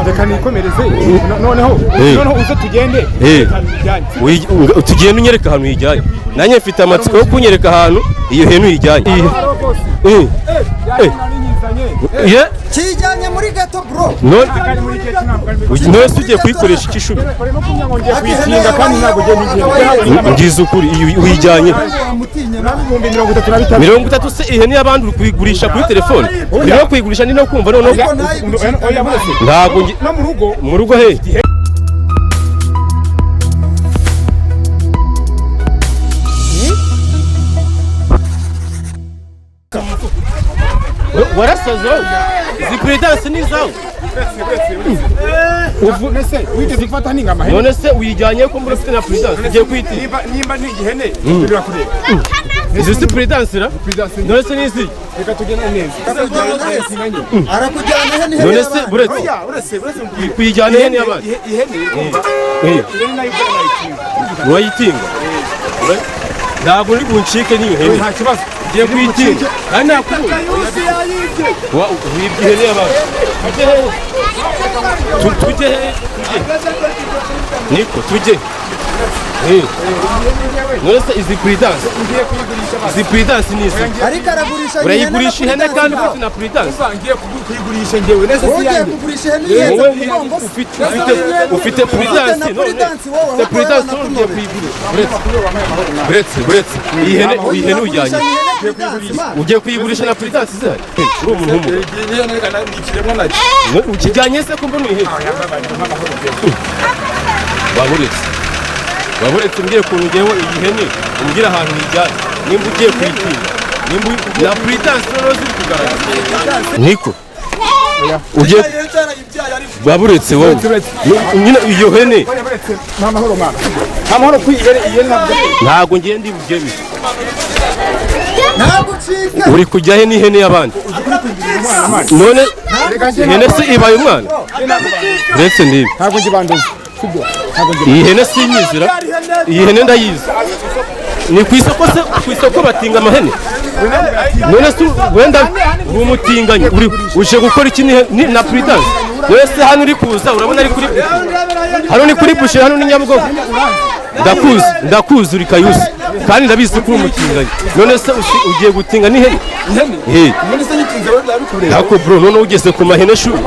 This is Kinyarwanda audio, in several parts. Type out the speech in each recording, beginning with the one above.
Reka nikomereze noneho uze tugende. Tugende unyereka ahantu uyijyanye. Nanjye mfite amatsiko yo kunyereka ahantu iyo hene uyijyanye. Kijyanye muri gato bro. None se ugiye kuyikoresha iki shuri? Ngize ukuri uyijyanye 30 se ihene y'abandi uri kuyigurisha kuri telefone. Niyo kuyigurisha ni no kumva noneho ntabwo no mu rugo. Mu rugo he? Warasaze wowe? Izi Prudence ni izawe? None se uyijyanye ko mbura ufite na Prudence ugiye kuyitinya? Nimba ni ihene birakureba. Izi si Prudence ra? None se ni izi? Reka tugende neza. Arakujyana ihene. None se buretse. Kuyijyana ihene y'abandi. Ihene nayo urayitinga. Urayitinga? Ntabwo uri buncike n'iyo hene. Nta kibazo. Ugiye kuyitinga. Kandi nakubonye. Wibye ihene y'abandi. Tujye he? Niko tujye. None se izi Prudence? Izi Prudence ni izi. Ariko aragurisha. Urayigurisha ihene kandi ufite na Prudence. Ngiye kuyigurisha ngewe nese si yanjye. Ufite Prudence none. Ufite Prudence none ugiye kuyigurisha. Buretse. Iyi hene ujyanye. Ugiye kuyigurisha na Prudence zihari. Uri umuntu w'umugabo. Ukijyanye se ko mbona uyihetse? Baburetse umbwire ukuntu ngewe iyi hene umbwire ahantu uyijyanye. Nimba ugiye kuyitinda. Nimba na Prudence noneho ziri kugaragara. Niko. Ugiye baburetse wowe. Nyine iyo hene. Nta mahoro mwana. Nta mahoro ku ihene ntabwo. Ntabwo ngiye ndi bugebe. Ntabwo ucika. Uri kujya he n'ihene y'abandi? None ihene se ibaye umwana? Uretse ndibi. Ntabwo ngibanduza. Iyi hene sinyizira. Iyi hene ndayizi. Ni ku isoko se, ku isoko batinga amahene. None se wenda uri umutinganyi uri uje gukora iki na Prudence? None se hano uri kuza urabona ari kuri hano ni kuri bushe hano ni Nyabugogo. Ndakuzi uri Kayusi kandi ndabizi ko uri umutinganyi. None se ugiye gutinga n'ihene? Ihene? None se nyitinze wowe ndabikureba. Nako bro none ugeze ku mahene shuri.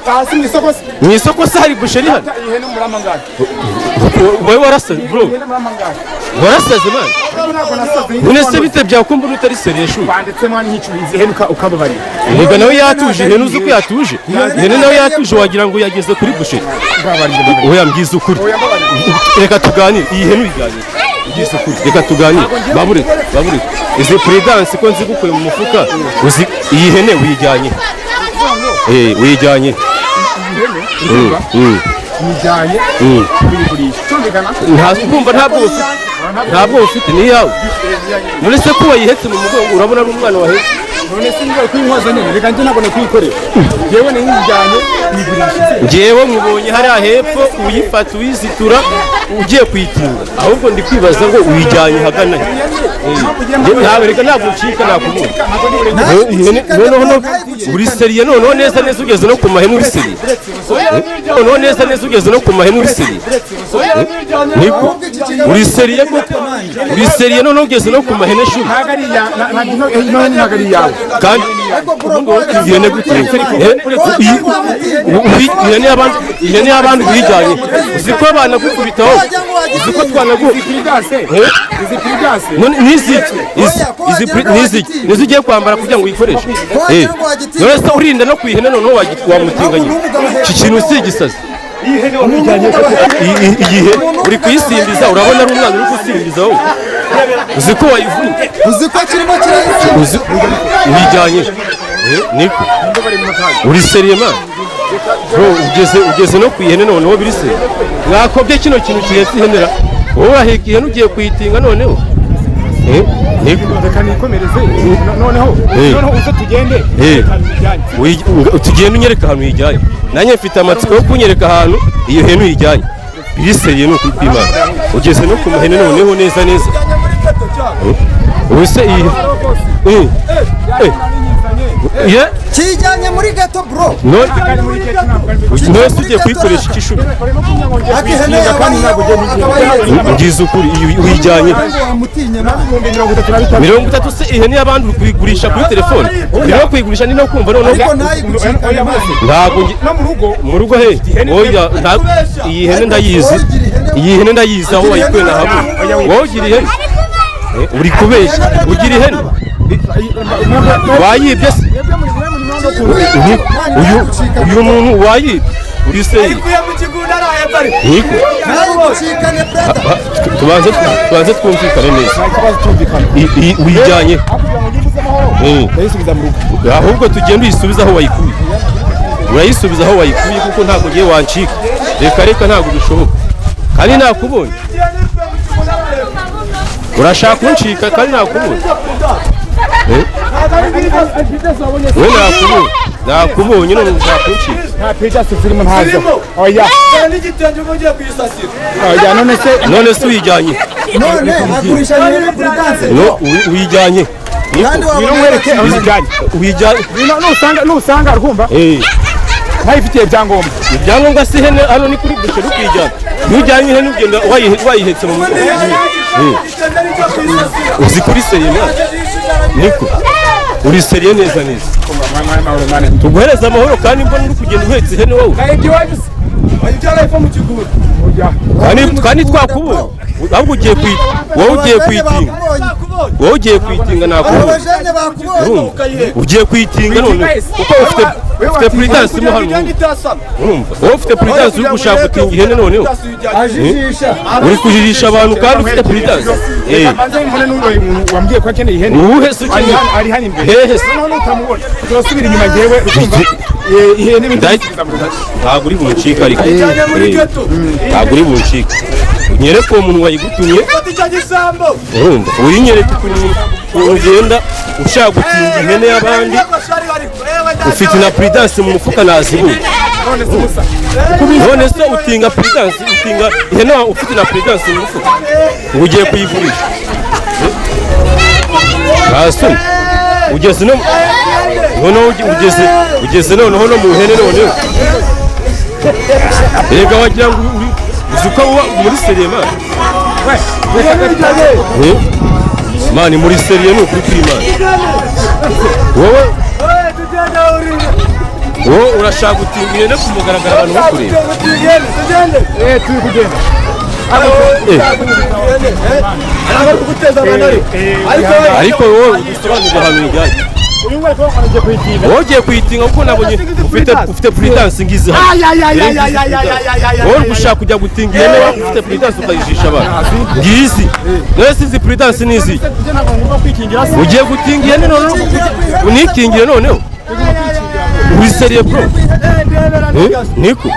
Hasi mu isoko se. Mu isoko se hari busheri hano. Ihene muramangaye. Wowe warasaze bro. Warasaze man. None se bite byakumva utari seriye shuri. Banditse mwana nk'icubizi ihene ukababarira. Rega nawe yatuje ihene uzi ko yatuje. Ihene nawe yatuje wagira ngo yageze kuri busheri. Oya mbwiza ukuri. Reka tuganire iyi hene uyiganire. Mbwiza ukuri. Reka tuganire. Baburetse. Izi Prudence ko nzi gukuye mu mufuka uzi iyi hene uyijyanye. Uyijyanye. Uyijyanye. Uyigurisha. Cyumvikana? Nta ntabwo ufite ni yawe. None se ko wayihetse mu mugongo urabona ari umwana wahetse. None se ngiye kuyinkoza nyine reka njye ntabwo nakuyikorera. Yewe ni uyijyanye uyigurisha. Ngewe mubonye hariya hepfo uyifata uyizitura ugiye kuyitinga. Ahubwo ndi kwibaza ngo uyijyanye hagana he. Ntabwo reka ntabwo ucika nakubonye. Noneho uri seriye noneho neza neza ugeze no ku mahene uri seriye. Noneho neza neza ugeze no ku mahene uri seriye. Niko uri seriye koko. Uri seriye noneho ugeze no ku mahene shuri. Ntabwo ari iyawe. Kandi ihene gute? Ihene y'abandi uyijyanye. Uzi ko banagukubitaho. Uzi ko twanagu. Nizi ugiye kwambara kugira ngo uyikoreshe. None se urinda no kuyihene noneho wamutinganye. Iki kintu si igisazi. Igihe uri kuyisimbiza urabona ari umwana uri gusimbiza wowe. Uzi ko wayivuye. Uzi ko kirimo kirayisimbiza. Uyijyanye. Niko. Uri seriye man. Bro ugeze no kuyihene noneho biri seriye. Mwakobye kino kintu gihetse ihenera. Wowe uraheka ihene ugiye kuyitinga noneho. Niko. Reka nikomereze noneho uze tugende. Tugende unyereka ahantu uyijyanye. Nanjye mfite amatsiko yo kunyereka ahantu iyo hene uyijyanye. Biri seriye ni ukuri kw'Imana. Ugeze no ku mahene noneho neza neza. Ubu se iyi. Ye. Kijyanye muri ghetto, bro. None none ugiye kuyikoresha iki, shumi? Ariko ihene yawe ariyo akaba yihetse. Ngize ukuri, iyi uyijyanye. Wamutinye na 35,000. 30 se? Ihene y'abandi uri kuyigurisha kuri telefone? Ni no kuyigurisha, ni no kumva noneho. Ariko ntayigucikane maze. Ntabwo No mu rugo. Mu rugo he? Oya, iyi hene ndayizi, iyi hene ndayizi, aho wayikuye nahabona. Wowe ugira ihene? Uri kubeshya, ugira ihene? Wayibye se? Uyu muntu wayibye, uri sérieux? Niko. Ntayigucikane, brother. Tubanze twumvikane neza. Nta kibazo, tumvikana. Uyijyanye? Aho kugira ngo ngibuze amahoro, ndayisubiza mu rugo. Ahubwo tugende uyisubize aho wayikuye. Urayisubiza aho wayikuye, kuko ntabwo ugiye wancika. Reka reka, ntabwo bishoboka, kandi nakubonye. Urashaka kuncika kandi nakubonye. Eh? We, nakubonye, nakubonye, none ushaka kuncika. Nta pejasi zirimo, ntazo, oya oya, none se? None se uyijyanye? None agurisha ihene Prudence. No, uyijyanye? Kandi Ngwino wabona nkwereke aho zijyanye. Uyijyanye? Ngwino, nusanga rwumva ntayifitiye ibyangombwa. Ibyangombwa si ihene. Hano ni kuri boucherie, ukijyana. Iyo ujyanye ihene ugenda wayihetse mu mugongo. Uzi kuri sérieux, mwana? Niko, uri sérieux neza neza? Tuguhereza amahoro kandi mbona uri kugenda uhetse ihene wowe. Kandi twakubonye, ahubwo ugiye kuyita, wowe ugiye kuyitinga, wowe ugiye kuyitinga, nakubonye. Abajene bakubonye. Urumva ugiye kuyitinga none, kuko ufite Prudence mo hano. Urumva wowe ufite Prudence, uri gushaka gutinga ihene noneho. Ajijisha. Uri kujijisha abantu kandi ufite Prudence. Banze mbone n'uyu muntu wambwiye ko akeneye ihene. Uwuhe se Ari ukeneye? hano, ari hano imbere. Hehe se? Noneho nutamubona turasubira inyuma. Njyewe urumva, ihene Ndahita- Ntabwo uri buncike, ariko ntabwo uri buncike. Nyereke uwo muntu wayigutumye. Urumva uyinyereke ukuntu ugenda ushaka gutinga ihene y'abandi, ufite na Prudence mu mufuka, nazibura. None se utinga Prudence, utinga ihene ufite na Prudence mu mufuka, ngo ugiye kuyigurisha? Nta ugeze no noneho ugeze noneho no mu ihene noneho. Rega wagira ngo uri, uzi ko uba muri sérieux, man? Man, muri sérieux, ni ukuri kw'Imana. Wowe urashaka gutinga ihene ku mugaragaro, abantu bakureba. Turi kugenda. Ariko wowe udusobanurire ahantu ujyanye. Uyu nguyu ariko agiye kuyitinga. Wowe ugiye kuyitinga, kuko nabonye ufite Prudence ngizi hano. Wowe uri gushaka kujya gutinga ihene, wowe ufite Prudence, ukayijisha abantu. Ngizi nawe, sinzi Prudence nizi. Njye ntabwo ngomba kwikingira se? Ugiye gutinga ihene noneho unikingire noneho. Uri sérieux, bro? Niko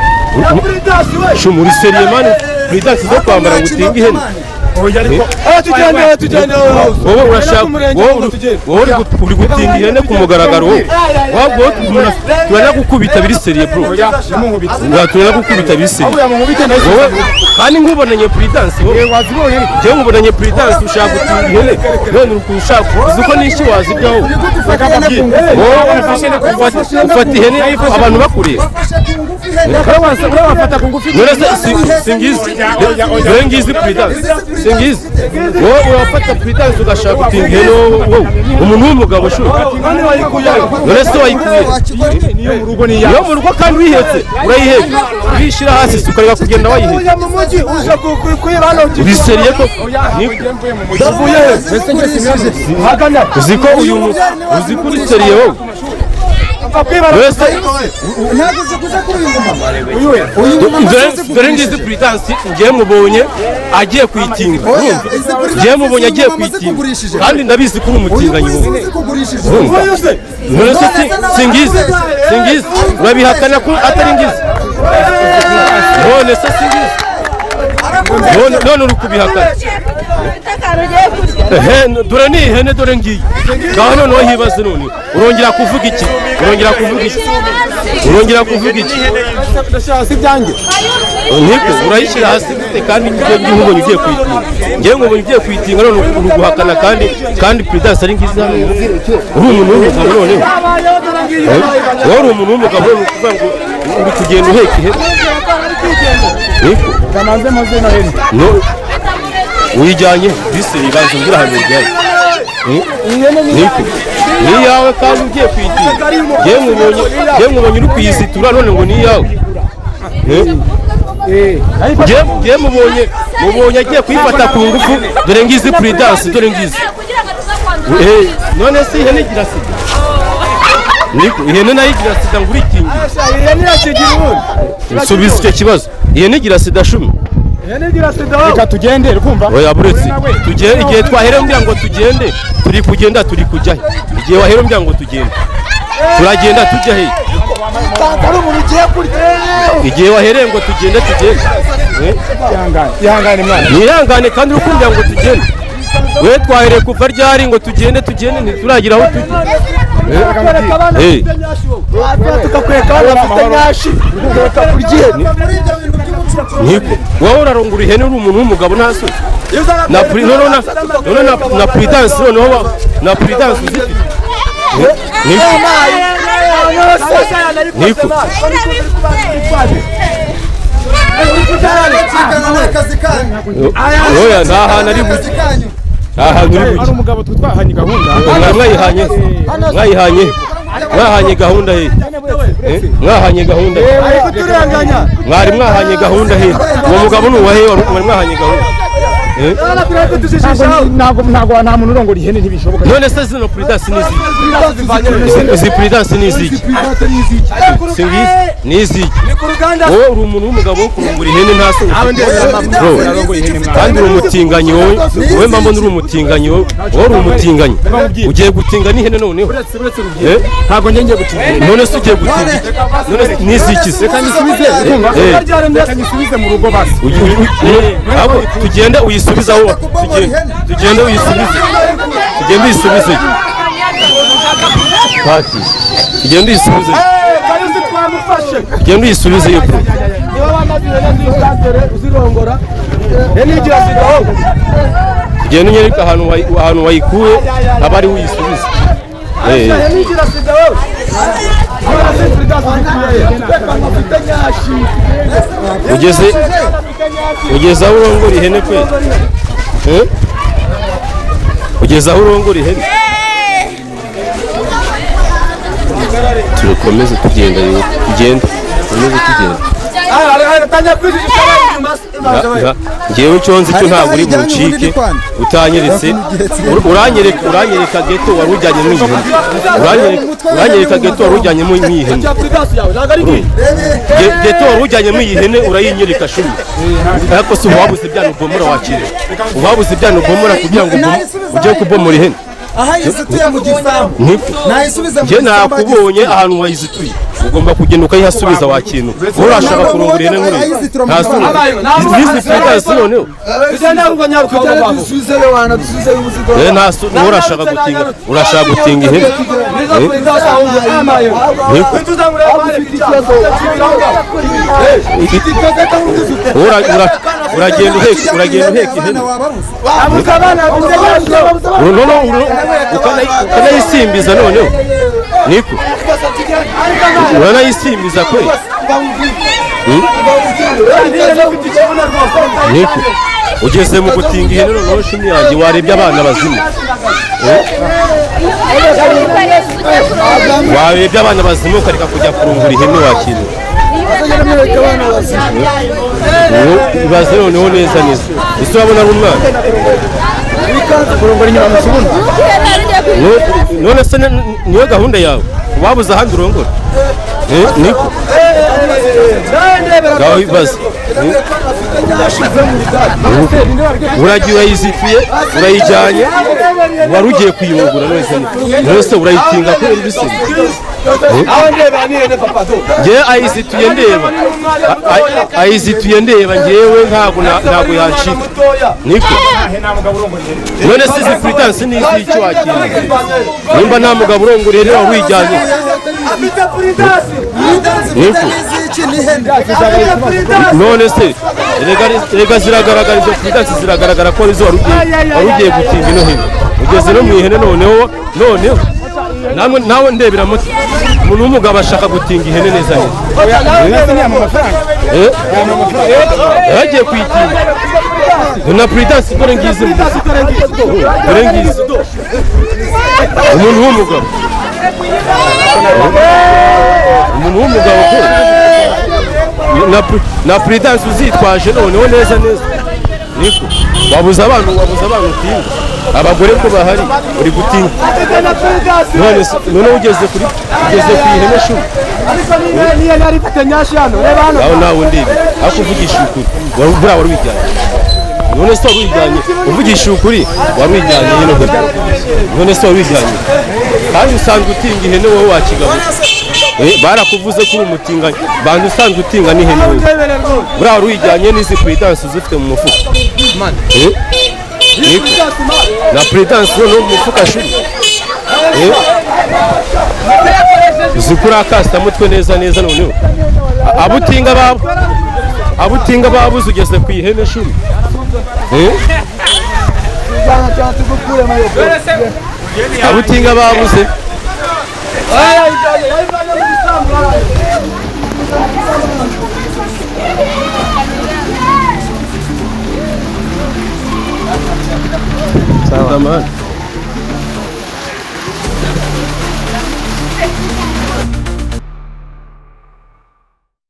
shu, muri sérieux, man? Prudence zo kwambara ngo utinge ihene? Oya, ariko Wowe urashaka, wowe uri gutinga ihene ku mugaragaro. Wowe wabwo turanagukubita biri sérieux, bro. Oya, nimunkubite. Turanagukubita biri sérieux. Ahubwo yamunkubite, nahise. Wowe kandi nkubonanye Prudence, wowe. Wazibonye ariko. Njyewe nkubonanye Prudence, ushaka gutinga ihene none uri kushaka, uzi ko n'iki wazibyaho? Wowe ufata ihene abantu bakureba. Wafashe ku ngufu ihene. Urabafata ku ngufu. None se singizi? Dore ngizi Prudence, singizi. Wowe urafata Prudence ugashaka gutinga ihene, wowe umuntu w'umugabo shuka. None se wayikuye? Niyo mu rugo, ni iya. Iyo mu rugo kandi uyihetse, urayiheka, uyishyira hasi se, ukareka kugenda wayihetse. Uri sérieux ko? Oya, mvuye mu mujyi. Uzi ko uyu, uzi ko uri sérieux wowe? Wese. Ntabwo ziguze kuri uyu mumama. Uyu we. Uyu mumama. Dore ngizi Prudence. Ngiye mubonye agiye kuyitinga. Oya, Urumva? izi Prudence Ngiye mubonye agiye z'uyu mumama kuyitinga, zikugurishije. kandi ndabizi ko uri Uyu umutinganyi nguyu wowe. zikugurishije. Urumva? None se singizi? Singizi, urabihakana ko atari ngizi? None se singizi? None uri kubihakana? Ehe, dore ni ihene, dore ngiyi ngaho. Noneho hibaze, none urongera kuvuga iki? Urongera kuvuga iki? Urongera kuvuga iki? Ndashyira hasi ibyanjye. Niko urayishyira hasi gute kandi ngiye nkubonye ugiye kuyitinga? Ngiye nkubonye ugiye kuyitinga none uri guhakana kandi Prudence ari ngiza hano. Uri umuntu w'umugabo noneho. Wowe uri umuntu w'umugabo uri kuvuga ngo uri kugenda uheka ihene. Niko Kamanze maze no hene. No uyijyanye bise ibanza umbwira ahantu uyijyanye. Niko ni iyawe kandi ugiye kuyitinga. Ngiye nkubonye uri kuyizitura none ngo ni iyawe. Ngiye mubonye agiye kuyifata ku ngufu, dore ngizi Prudence, dore ngizi. None se ihene igira sida? Niko ihene nayo igira sida ngo urikingi. Ihene irakigira ubundi. Subiza icyo kibazo. Ihene igira sida shumi. Ihene igira sida. Reka tugende urumva. Oya buretse. Tugende igihe twahereye mbwira ngo tugende, turi kugenda turi kujya he? Igihe wahereye mbwira ngo tugende. Turagenda tujya he? Igihe wahereye ngo tugende tugende. Ihangane. Ihangane mwana. Nihangane kandi uri kumbwira ngo tugende. We twahereye kuva ryari ngo tugende tugende ntituragira aho tujya. Tukakweka abana bafite nyashi. Niko wowe urarongora ihene uri umuntu w'umugabo nta soni. Na na Prudence noneho na Prudence uzifite. Niko oya nta hantu ari buke. Ahantu uri buke. Hari umugabo twahanye gahunda. Mwayihanye. Mwahanye gahunda he? Mwahanye gahunda. Mwari mwahanye gahunda he? Uwo mugabo ni uwahe mwari mwahanye gahunda? Ntabwo nta muntu urongora ihene ntibishoboka. None se zino Prudence ni iziki? Izi Prudence ni iziki? Singizi ni iziki? Wowe uri umuntu w'umugabo wo kurongora ihene nta soni. Kandi uri umutinganyi wowe. Wowe mbona uri umutinganyi wowe. Wowe uri umutinganyi. Ugiye gutinga n'ihene noneho. Ntabwo ngiye gutinga. None se ugiye gutinga? None ni iziki se? Reka nyisubize. Reka nyisubize mu rugo basi. Ahubwo tugende uyisubize aho tugende uyisubize. Tugende uyisubize. Pati. Tugende uyisubize. Tugende uyisubize yo bro. Tugende unyereke ahantu wayikuye aba ari uyisubize. Ugeze aho urongora ihene kwe? Ugeze aho urongora ihene? Tukomeze tugenda tugenda. Tukomeze tugenda. Ngewe icyo nzi cyo ntabwo uri buncike utanyeretse. Uranyereka geto wari ujyanye mu ihene. Uranyereka geto wari ujyanye mu ihene. Geto wari ujyanye mu ihene urayinyereka shumi. Ariko si uwabuze ibyana ubomora wakire. Uwabuze ibyana ubomora kugira ngo ujye kubomora ihene. Aha yizituye mu gisambu. Nayisubiza mu gisambu. Nakubonye ahantu wayizituye. Ugomba kugenda ukayihasubiza wa kintu. Urashaka kurongora ihene nkuru. Nta soni. Izi Prudence noneho. Nta soni urashaka gutinga. Urashaka gutinga ihene. Uragenda uheka, uragenda uheka ihene. Ukanayisimbiza noneho. Niko. Uranayisimbiza kwe. Niko. Ugeze mu gutinga ihene noneho shimi yanjye warebye abana bazima. Warebye abana bazima ukareka kujya kurungura ihene wakina. Ibaze noneho neza neza. Ese urabona ari umwana? None se niyo gahunda yawe? Wabuze ahandi urongora? Niko. Ngaho ibaze. Uragiye urayizituye, urayijyanye, wari ugiye kuyungura none se. None se urayitinga kubera ibisebe? Njyewe ayizituye ndeba, ayizituye ndeba, njyewe ntabwo ntabwo yancika. Niko none se izi Prudence ni iz'icyo wakinga? Nimba nta mugabo urongora ihene wari uyijyanye? Niko none se erega ziragaragara, izo Prudence ziragaragara ko arizo wari ugiye gutinga ino hene. Ugeze no mu ihene noneho, noneho nawe ndebera muti umuntu w'umugabo ashaka gutinga ihene neza neza. Yagiye kuyitinga na Prudence, dore ngizi, dore ngizi. Umuntu w'umugabo, umuntu w'umugabo ko na Prudence uzitwaje noneho neza neza. Niko wabuze abantu, wabuze abantu utinga, abagore ko bahari uri gutinga. None none ugeze kuri, ugeze ku ihene shuri aho nawe ndibi akuvugisha ukuri, buriya wari wijyanye. None se wari wijyanye, uvugisha ukuri wari wijyanye hino hino. None se wari wijyanye kandi usanzwe utinga ihene wowe wakigabo. Barakuvuze ko uri umutinganyi, bantu usanzwe utinga n'ihene wowe. Buriya wari wijyanye n'izi Prudence uzifite mu mufuka. Na Prudence noneho mu mufuka shuri. Uzi ko urakasa mutwe neza neza noneho. Abutinga babo, abutinga babuze, ugeze ku ihene shuri. Abutinga babuze. Sawa.